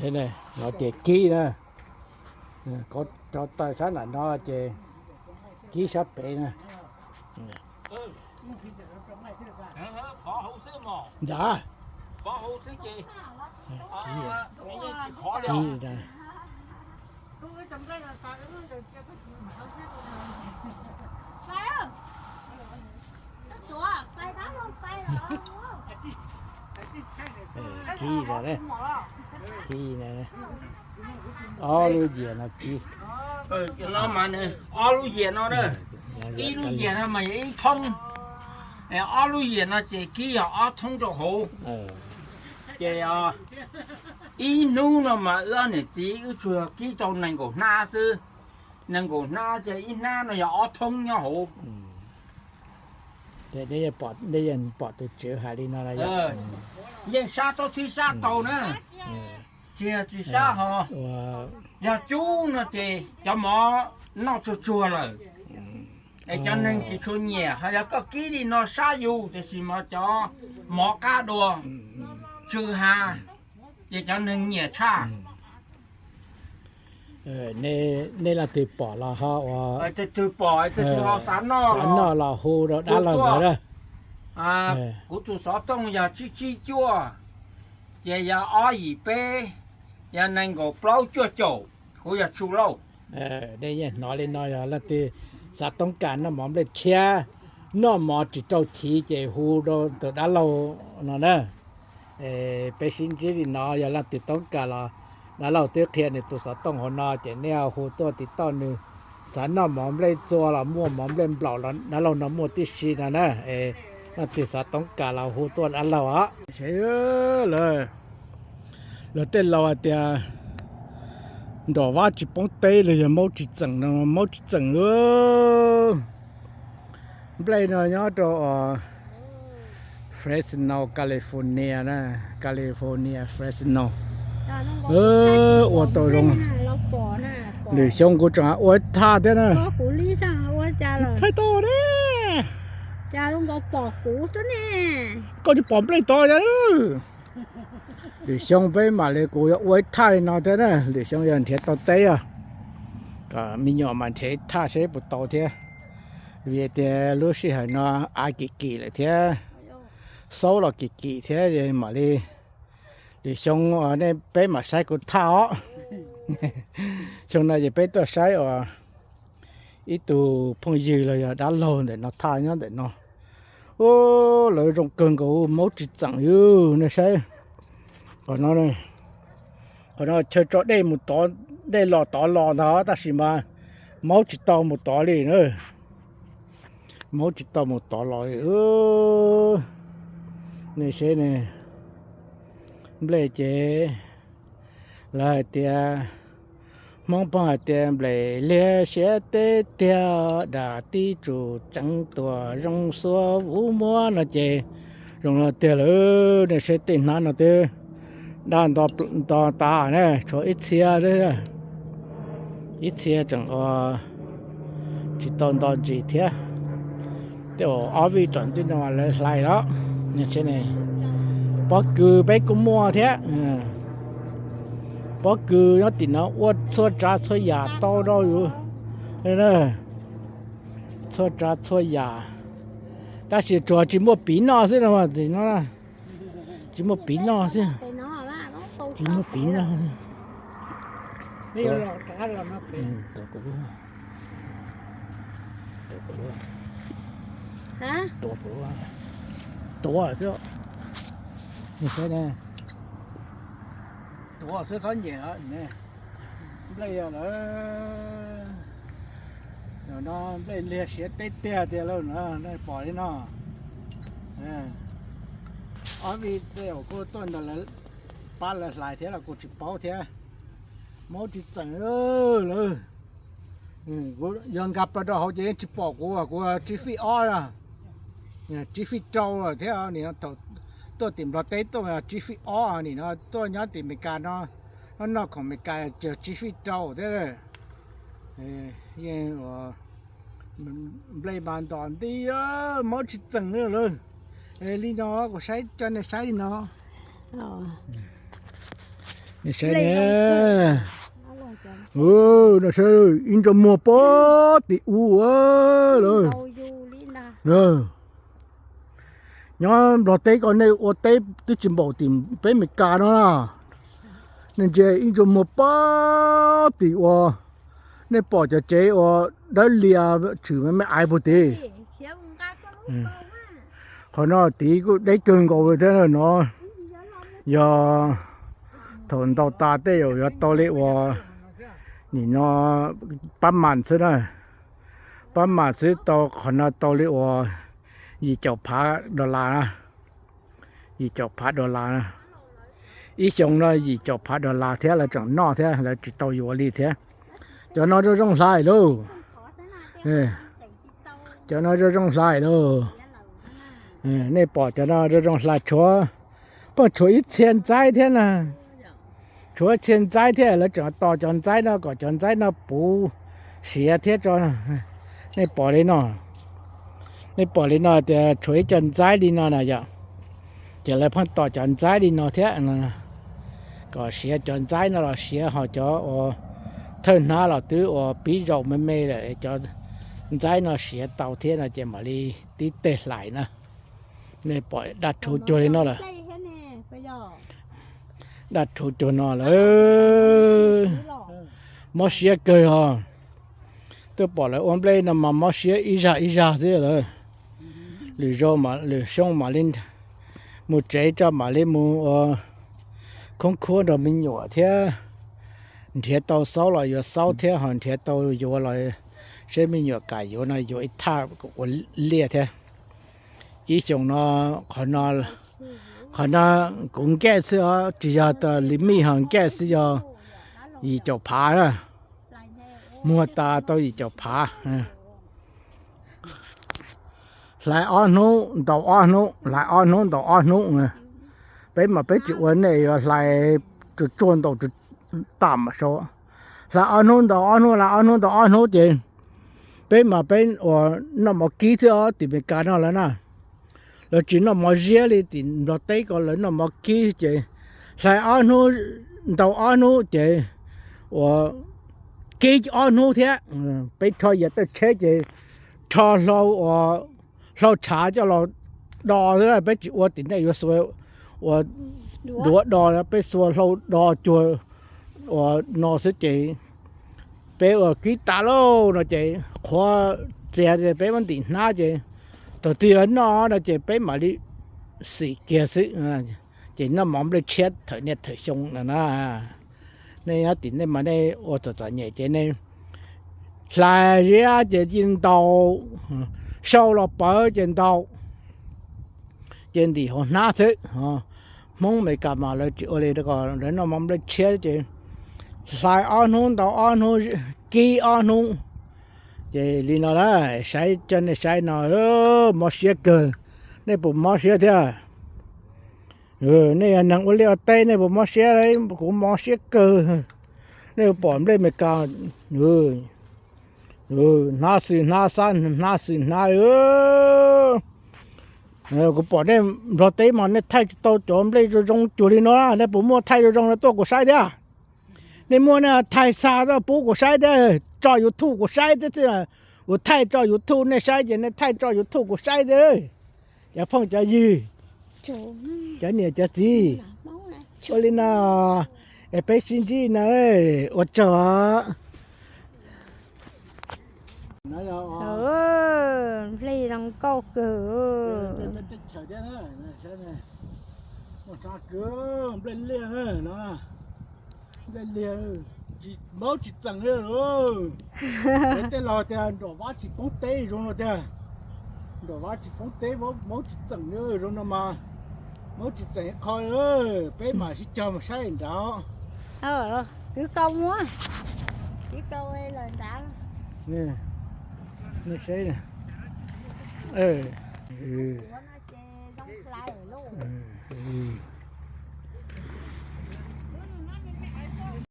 Los tias kib na, rau taws sab nram no ces kib sab pem na. Ntxawm, kib, kib. Kib, kib, ob lub yias no kib. Ob lub yias no na, ib lub yias no mas yog ib thoob, ob lub yias no ces kib yog ob thoob rau hauv. Ces ib hnub no mas wb ob niam txiv wb tsuas yog kib tau nees nkaum hnab xwb. Nees nkaum hnab ces ib hnab no yog ob thoob nyob hauv. Nej yeej pom tus tswv hais li no, yeej sab tsob thib sab tau na, tsis yog tsis sab ho. Yog cub no ces cov mov noj tsuag tsuag lawm, es cov neeg tsis tshua nyiam. Ho yog koj kib li no sab yus, tiam sis mas cov mov qab dua, tsw ha, ces cov neeg nyiam tshaj. Nej leej twg pom los ho ua, twg pom twg ho xav noj los hu rau dab laug ntawd na. Kuv tus xov tooj yog tsib tsib cuaj, ces yog ob yim peb, yog nees nkaum plaub cuaj caum. Kuv yog Tsu Lauj. Nej yeej hnov li no, yog leej twg xav toob kas noj mov nplej tshiab, noj mov tsis rau chiv ces hu rau tus dab laug no na. Peb sib ntsib li no, yog leej twg toob kas los dab laug twb qhia nws tus xov tooj hauv no, ces nej hu tuaj tiv tauj nws. Xav noj mov nplej txua los muaj, mov nplej nplaum los dab laug no muaj tib si no na. Leej twg xav toob kas los hu tuaj dab laug os. Lawv tej laus hais tias nrom vab tsis poob teb los yog maub tsis txeem no, maub tsis txeem lawm. Nplej no nyob rau Fresno, California na, California, Fresno. Ua tau zoo. Lwm xyoo kuv tseem ua ib thaj thiab na. Thaij tau ne. Koj tsis pom nplej tod. Lwm xyoo peb mam li, kuv yuav ua ib thaj li no thiab na. Lwm xyoo yog nrhiav tau teb os, kom me nyuam mas nrhiav ib thaj seb puas tau thiab. Vim tias lub sij hawm no av kim kim lawm thiab, xaub los kim kim thiab, mam li lwm xyoo nej peb mam saib kuv thaj os. Xyoo no ces peb tuaj saib uas ib tug phooj ywg los yog dab laug ntawm no thaj nyob ntawm no. Ub, lawv zoo kawg nkaus, maub tsis txeem li, nej saib. Qhov no, qhov no chaw tso dej mus tod, dej los tod los ntag tab sis mas maub tsis tau mus tod li na. Maub tsis tau mus tod los li. Nej saib ne, nplej ces lawv hais tias, Hmoob Pog hais tias nplej liag siab teb tiag, dam tib tsum ceev tuam zoo xuab vuv muab no ces zoo no tiag lawm. Nej saib tej hnab no twb daj nto tas na, tshuav ib txhia, ib txhia tseem ua tsis tau nto ntsis thiab. Tej uas ob vij tom ntej no lawv hlais los. Pob kws peb kuj muaj thiab. Pob kws nyob tim no ua txhua tsav txhua yam tau rau yus, txhua tsav txhua yam, tab sis tsuas tsis muaj piv noj xwb no, tim no tsis muaj piv noj xwb. Tsis muaj piv noj. Tuav xwb, tuav xwb txhob nyem. Nplej yog lawm, no nplej liag siav teb tiag tiag lauj no, nej pom li no. Ob vij tej uas kuj tuaj nrog lawv pab lawv hlais thiab los kuj tsis paub thiab. Maub tsis txeem lawm. Yog nkag plaws rau hauv ces yeej tsis pom kuv, kuv tsib feet ob, tsib feet rau thiab. Nim no thaum tuaj tim Nplog teb tuaj tsib feet ob, nim no tuaj nyob tim Amelikas no, noj khoom Amelikas ces tsib feet rau thiab. Yeej ua nplej mas ntom nti, maub tsis txeem li lawm. Li no kuv saib, coj nej saib li no. Nej saib ne, no saib ib ntsaj muag pog tim ub lawm. Nyob Nplog teb ko nej ua teb twb tsis npaum tim peb Meskas no na. Nej ntsia ib ntsaj muag pog tim uas nej pom cov tsev uas dawb lias tshwm me me aiv puag tid. Qhov no tid kuj deb kawg nkaus li thiab no. Yog thaum ntaus tas tej zaum yuav tau li uas nim no pab mam xwb na. Pab mam xwb tau qhov no tau li uas yim caum phav dollar na. Yim caum phav dollar na. Ib xyoo no yim caum phav dollar thiab lawv tseem noj thiab lawv tsis tau yuav li thiab. Cov no zoo zoo hlais lauj. Cov no zoo zoo hlais lauj. Nej pom cov no zoo zoo hlais tshuav, pheej tshuav ib txhia ntxaib thiab na. Tshuav ib txhia ntxaib thiab lawv tseem tos cov ntxaib no kom cov ntxaib no puv siav thiab tso. Nej pom li no, nej pom li no tias tshuav ib co ntxaib li no na yom. Ces lawv pheej tos cov ntxaib li no thiab, kom siav cov ntxaib no los siav ho cov uas thawj hnab los twb uas pib zaum me me lawm, cov ntxaib no siav tau thiab no ces mam li tib teg hlais na. Nej pom daj rhuv cuag li no lawm. Daj rhuv cuag no lawm. Mob siab kawg os. Twb pom lawv ua nplej no mas mob siab ib zag ib zag xwb lawm. Lwm zaus, lwm xyoo mam li mus tsev tso mam li mus ua khoob khuab nrog me nyuam thiab. Nrhiav tau xaub los yuav xaub thiab ho nrhiav tau yuav los seb me nyuam kam yuav no yuav ib thaj ua liaj thiab. Ib xyoos no, qhov no kuv nkaj xwb os, tsis yog tas li mij ho nkaj xwb, yog yim caum phav na. Muag tas tau yim caum phav. Hlais ob hnub ntaus ob hnub, hlais ob hnub ntaus ob hnub. Peb mas peb tsis ua nej yuav hlais tsuag tsuag ntaus tam mam sau. Hlais ob hnub ntaus ob hnub, hlais ob hnub ntaus ob hnub ces peb mas peb uas noj mov kib xwb os, tim Meskas no lawv na. Lawv tsis noj mov ziab li tim Nplog teb ko, lawv noj mov kib ces hlais ob hnub ntaus ob hnub ces uas kib ob hnub thiab. Peb rho yav tawj tsheb ces rho hlau uas hlau tshav coj los do xwb, peb tsis ua tim nej yuav xuas uas duav do, peb xuas hlau do cuag uas no xwb ces peb ua kib tas lauj no ces qhuav txias ces peb muab ntim hnab ces thaum twg yuav noj no ces peb mam li xim kiag xwb. Ces noj mov nplej tshiab thawm niaj thawm xyoo no na. Nej nyob tim nej mas nej ua txom txom nyem ces nej hlais ziab ces cia ntaus, sau los pawv ces ntaus, ces ntim hauv hnab xwb. Hmoob Meskas mas lawv tsis ua li ko, lawv noj mov nplej tshiab ces hlais ob hnub ntaus ob hnub, kib ob hnub. Ces li no na, saib coj nej saib no, mob siab kawg. Nej puas mob siab thiab? Nej yog neeg ua liaj ua teb nej puas mob siab? Kuv mob siab kawg. Nej puas pom nplej Meskas, hnab xwm hnab, xab hnab xwm hnab. Kuv pom nej Nplog teb mas nej thaij tsis tau cov nplej zoo zoo cuag li no, nej puas muaj thaij zoo zoo no tuaj kuv saib thiab? Nej muaj nej thaij xa tuaj pub kuv saib thiab, tso YouTube kuv saib thiab xwb. Kuv thaij tso YouTube nej saib ces nej thaij tso YouTube kuv saib thiab. Cov phooj cov ywg, cov niam cov txiv, ua li no es peb sib ntsib no, ua tsaug. Nplej zoo nkauj kawg. Nplej liag, maub tsis txeem li. Tej laus tias nram vab tsis poob teb zoo no tiag. Nram vab tsis poob teb, maub tsis txeem li zoo no mas, maub tsis txeem qho. Peb mam sib cog mus saib nrad. Kwv Kau muab, Kwv Kau lawm nrad. Nej saib,